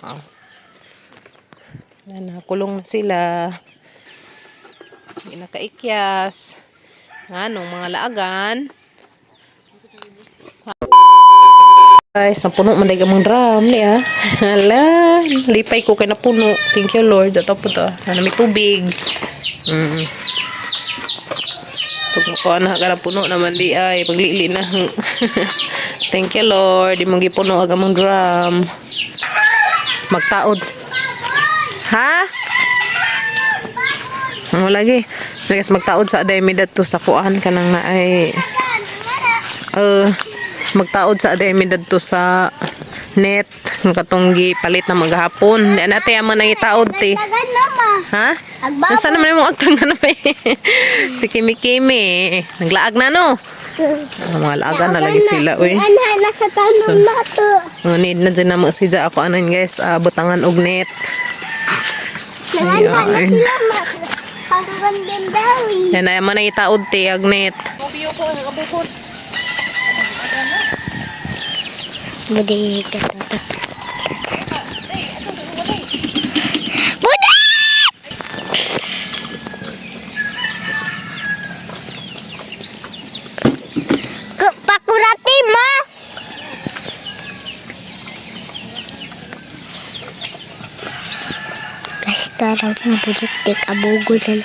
Ah. Na, nakulong na sila. Hindi nakaikyas. Anong mga laagan. Guys, napuno man dag among drum niya. Hala, lipay ko kay napuno. Thank you, Lord. Ato po to. Ano may tubig. Pag makuha na ka na puno naman di ay paglili na. Thank you, Lord. Di mong gipuno ag among drum. Magtaod. Ha? Ano lagi? Guys, magtaod sa aday mi dadto sa kuan kanang na ay magtaod sa aday mi dadto sa net ng katong gipalit na maghapon. Di na te amo nang itaod te. Tagan mama. Ha? Agbaboy. Saan naman yung agtang na may si Kimi Kimi. Naglaag na no. Ah, mga laagan na lagi sila uy. Ana na sa tanon na to. Ngunit na dyan na mo si Ja ako anan guys, ah, butangan og net. Nanganha na Ayun. sila ma. Hanggang dawi. Yan ay man ay itaod te ag net. Budi ka to. Budi! Pakurati mo. Basta raw ng bulitik, abugo na.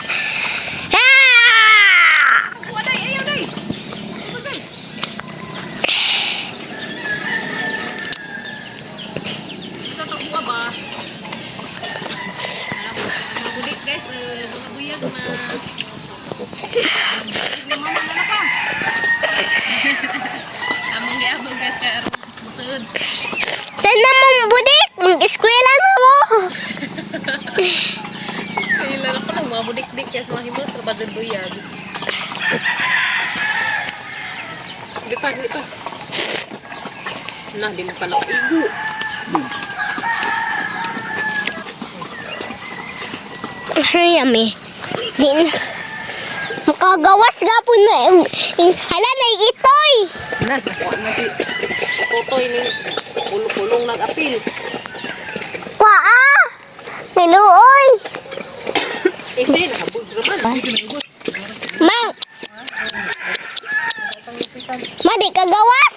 Ah! Among giabog guys kay aron musud. Saan naman budik? Mag-eskwela na mo. Kailan ako nang mga budik-dik kaya sa mga himos ra ba buyag. Di pa, di pa. Na, di mo pa nakaigo. Yummy. Di na. Makagawas ga po na. Hala na itoy. Na, nakuha na si Kotoy ni kulong-kulong nag-apil. Kwaa. Niluoy. Eh, sige, nakabog naman. Mang. Ma, di ka gawas.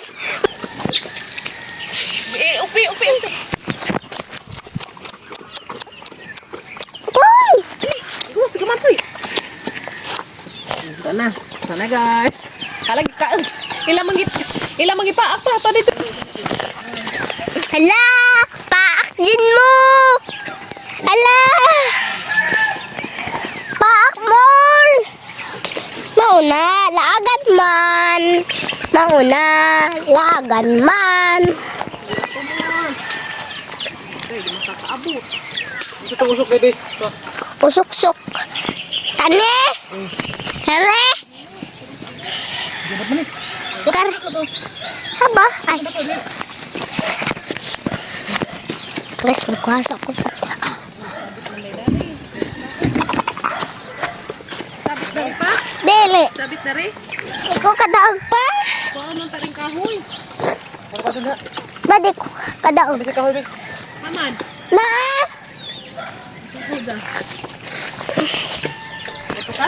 Eh, upi, upi, upi. Uy. Gawas, gaman po. Ito na. Ito na, guys. Halag ka. Ilang mangit, ilang mangipaak pa pa dito. Hala. Paak din mo. Hala. Paak mo. Mauna, laagan man. Mauna, laagan man. Ay, di makakaabot. Ito usok bebe. Usuksok. Tani! Tani! Kar. Aba, ay. Guys, magkuhasa ko sa taka. Sabit na rin pa? Dili, Sabit na rin? ikaw kadaog pa? Kuha nung taring kahoy. Badi ko kadaog. Aman. Na! Huda. Ito ka?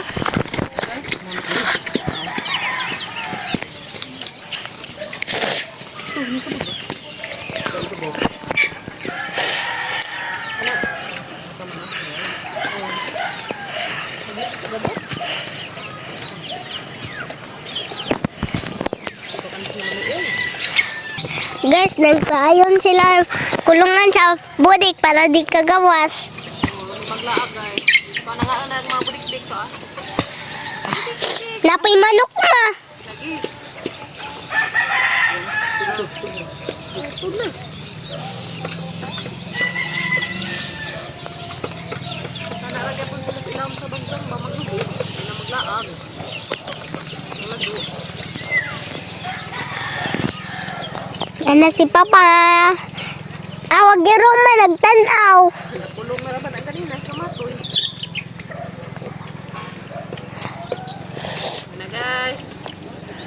Guys, nagkaayon sila kulungan sa budik para di kagawas. Maglaag guys. Kuha na nga na mga budik-dik to ah. Napay manok ma. Lagi. Tug na. Sana lagi po sila sa ilawom sa bagdang ba maglugo. Na maglaag. Malago. Yan na si Papa. Awag ni Roma, nagtanaw. Kulong na naman ang kanina, kamatoy. Ano na guys?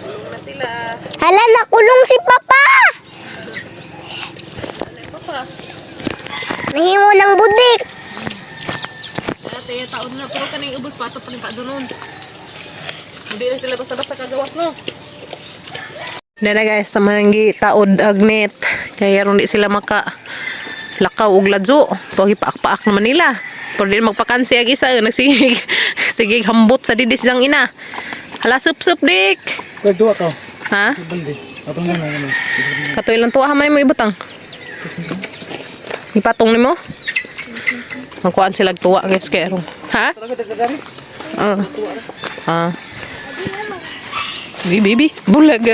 Kulong na sila. Hala, nakulong si Papa! Ano yung papa? Nahimo ng budik. Ate, taon na. Pero kaning ubos pa. Ito pa rin pa doon. Hindi na sila basta-basta kagawas, no? Dana guys, sa mananggi taod agnet. Kaya ron di sila maka lakaw og ladyo. Tuwag ipaak-paak naman nila. Pero di na magpakansi ag isa. Nagsigig sige hambot sa didis ang ina. Hala, sup-sup, dik. Kaya duwa ka. Ha? Balde. Atong na naman. Katoy lang tuwa man mo ibutang. Ipatong nimo? Magkuan sila og tuwa guys kay aron. Ha? Ah. Ah. Bi baby, bulag.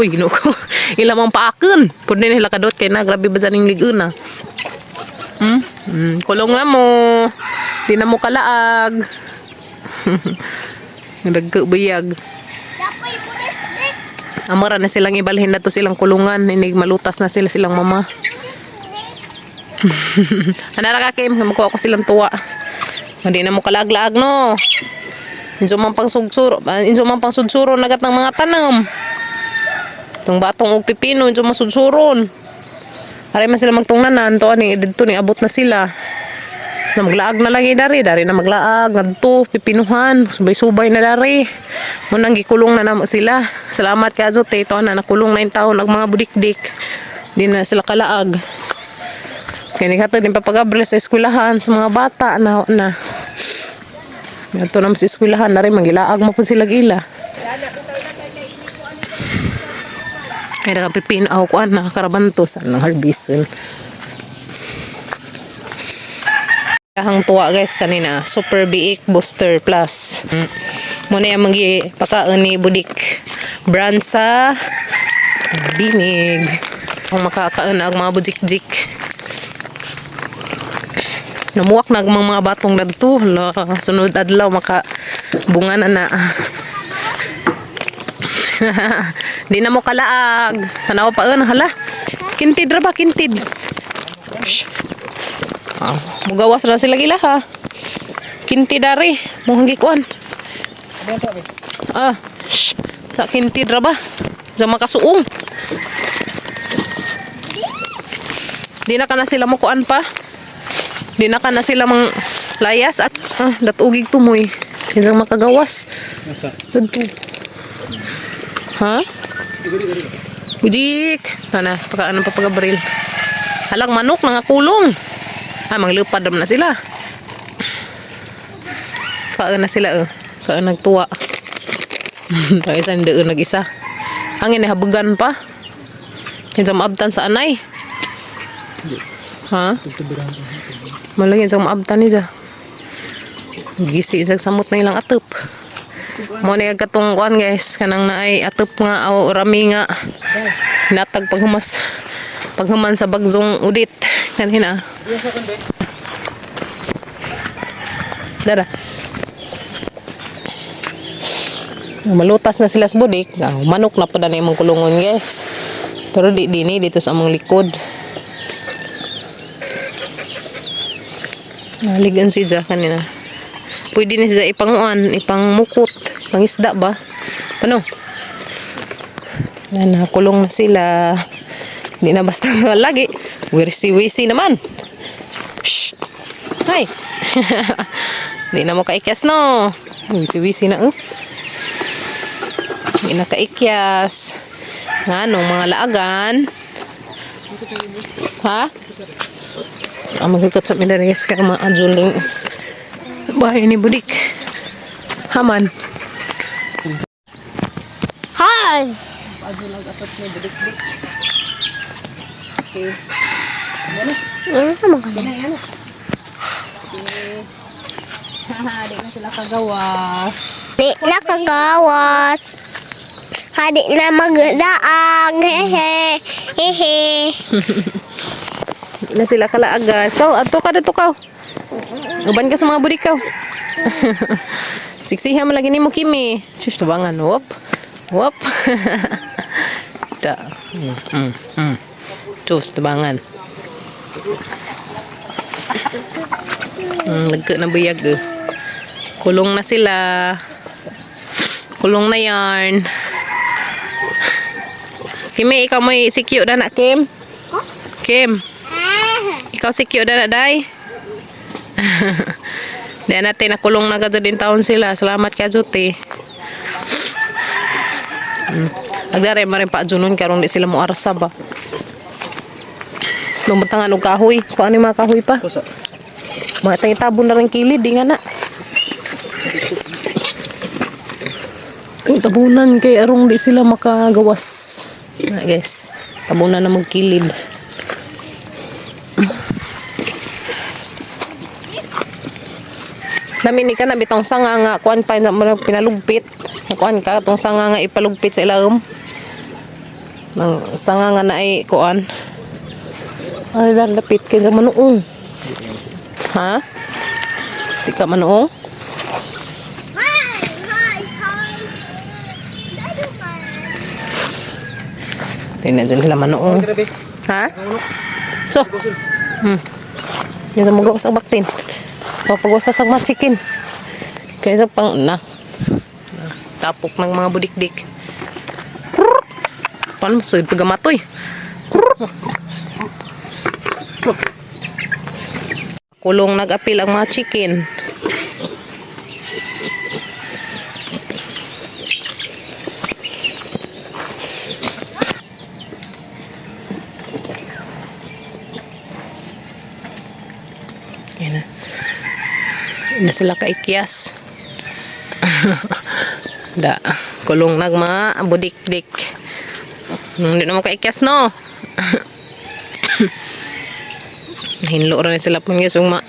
Uy, ginoo ko. Ila mang paakon. Pud nila kadot kay na grabe ba ning ligon ah. Kulong na mo. Di na mo kalaag. Nagkabiyag. Dapoy budik, dik. Amara na silang ibalhin na to silang kulungan. Inig malutas na sila silang mama. Anara ka, Kim, makuha ko silang tuwa. Hindi na mo kalaglaag no. Inso man pang sugsuro, inso man pang sudsuro nagat ng mga tanom. Itong batong og pipino, inso man sudsuron. Aray man sila magtungnanan, to ani didto ni abot na sila. Na maglaag na lang dari, dari na maglaag, ngadto, pipinuhan, subay-subay na dari. Munang gikulong na namo sila. Salamat ka Zote, ito na nakulong na yung taon ang mga budikdik. Di na sila kalaag. Kaya ni kato din papagabril sa eskwelahan sa mga bata na na. Ito naman sa eskwelahan na rin, magilaag mo po sila gila. Ay, nakapipin ako kuan na karabantos ang harbison. Ang tuwa guys kanina, Super Biik Booster Plus. Muna yung magi pakaon ni Budik. Brand sa Binig. Kung makakaon ang mga budik-jik. Namuwak na ang mga batong dadto. Hala, sunod adlaw maka bunga na na. Di na mo kalaag. Tanaw pa hala. Kintid ra ba kintid? Shh. Ah, mugawas na sila gila ha. Kintid dari, mo gikuan. Ah, shh. Sa kintid ra ba? Sa makasuong. Di na ka na sila mukuan pa. Di na ka na sila mang layas at datugig tumoy. Kinsang makagawas. Nasa. Dadto. Ha? Bujik! Sana, pagka ano pa pagabaril. Halang manok, nangakulong. Ah, manglupad naman na sila. Kaan na sila eh. Kaan nagtuwa. Tayo isa hindi nag-isa. Ang inahabagan pa. Kinsa maabtan sa anay. Ha? Malagyan sa maabtan niya. Gisi isag samot na ilang atop. Mo ni katong kuan guys, kanang naay atop nga o rami nga natag paghumas paghuman sa bagzong udit kanina. Dara. Malutas na sila sa budik. Ah, manok na pa na imong kulungon guys. Pero di dini dito sa among likod. Naligan si Ja kanina. Pwede na siya ipanguan, ipangmukot, pangisda ba? Ano? Na nakakulong na sila. Hindi na basta lagi. Wirsi-wisi naman. Shh. Hi. Hindi na mo kaikyas no. Wisi-wisi na oh. Hindi na kaikyas. Nga nung mga laagan. Ha? So, ang maghikat sa Midaris kaya mga adyon din. Bahay ni Budik. Haman. Hi. Ano naman ka na? Di na sila kagawas. Di na kagawas. Hadi na magdaang. Hehe. Hehe. Di na sila kalaagas. Kaw, ato ka dito kaw. Uban ka sa mga budik kaw. Siksihan mo lagi ni mo Kimi. Shush, tabangan. Wop. Wop. Da. Sus, tabangan. Nagka na buyag eh. Kulong na sila. Kulong na yarn. Kimi, ikaw may sikyo na na, Kim. Kim. Ah. Ikaw si Kyo na day. Di natin nakulong na gado din taon sila. Salamat ka Juti. Agdare man rin pa junon karon di sila mo arsa ba. Lumutangan og kahoy. Kung ano yung mga kahoy pa. Kusa. Mga tangitabon na rin kilid, di nga na. Ang tabunan kay arong di sila makagawas. Na guys, tabunan na magkilid. Dami ni ka na bitong sanga nga kuan pa na pinalugpit. Kuan ka tong sanga nga ipalugpit sa ilawom. Nang sanga nga na ay kuan. Ay lalapit kay sa manuong. Ha? Di ka manuong? Hi, hi, hi. Tingnan dyan nila manuong. Grabe. Ha? So. Yan sa mga sa baktin. Papagwasa sa mga chicken. Kaya sa pang na. Tapok ng mga budikdik. Prrr. Paano mo sud pagamatoy? Prrr. Kulong nag-apil ang mga chicken. Yan na. Yan na sila kaikyas. Da, kulong nag mga budikdik. Hindi na mo kaikyas no. Nahinlo ra ni sila pun guys ma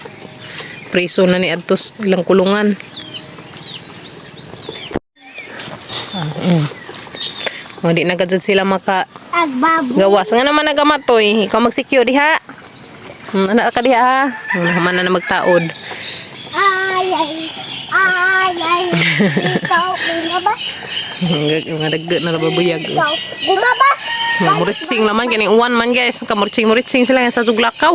preso na ni adto sa ilang kulungan. Ah. Oh, di na gud sila maka Agbabo. gawas. Nga naman nagamatoy, ikaw magsikyo diha. Anak ka diha ha. Naman na na magtaod. Ay, ay, ay, ay. Ikaw, gumabas. Mga dagga na rababuyag. Ikaw, gumabas. Mga muritsing laman kaning uwan man guys. Kamuritsing-muritsing sila nga sa suglakaw.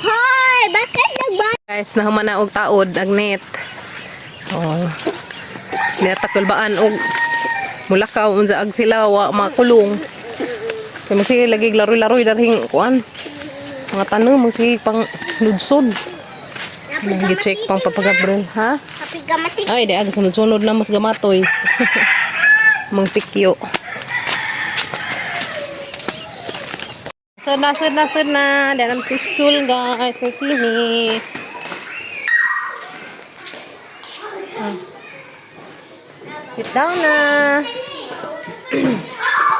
Hoy, bakit nagba? Guys, nahuman na og taod agnet. Oh. Natakulbaan og mulakaw unsa ag sila wa makulong. Kay magsige lagi laro-laro darhing kuan. Mga tanom magsige pang ludsod. Gi-check pang papagabrel, ha? Happy gamati. Ay, di ag sunod-sunod na mas gamatoy. Mang sikyo. Sud na, sud na, sud na. Di na si school, guys. Ni Kimi. Ah. Sit down na.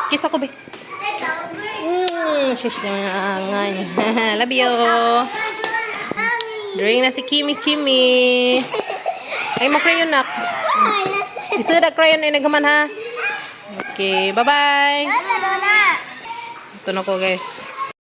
Kiss ako, be. Shush na mga angay. Love you. Drawing na si Kimi, Kimi. Ay, mo crayon na. Isa na crayon ay naghaman ha. Okay, bye-bye. Ito na ko guys.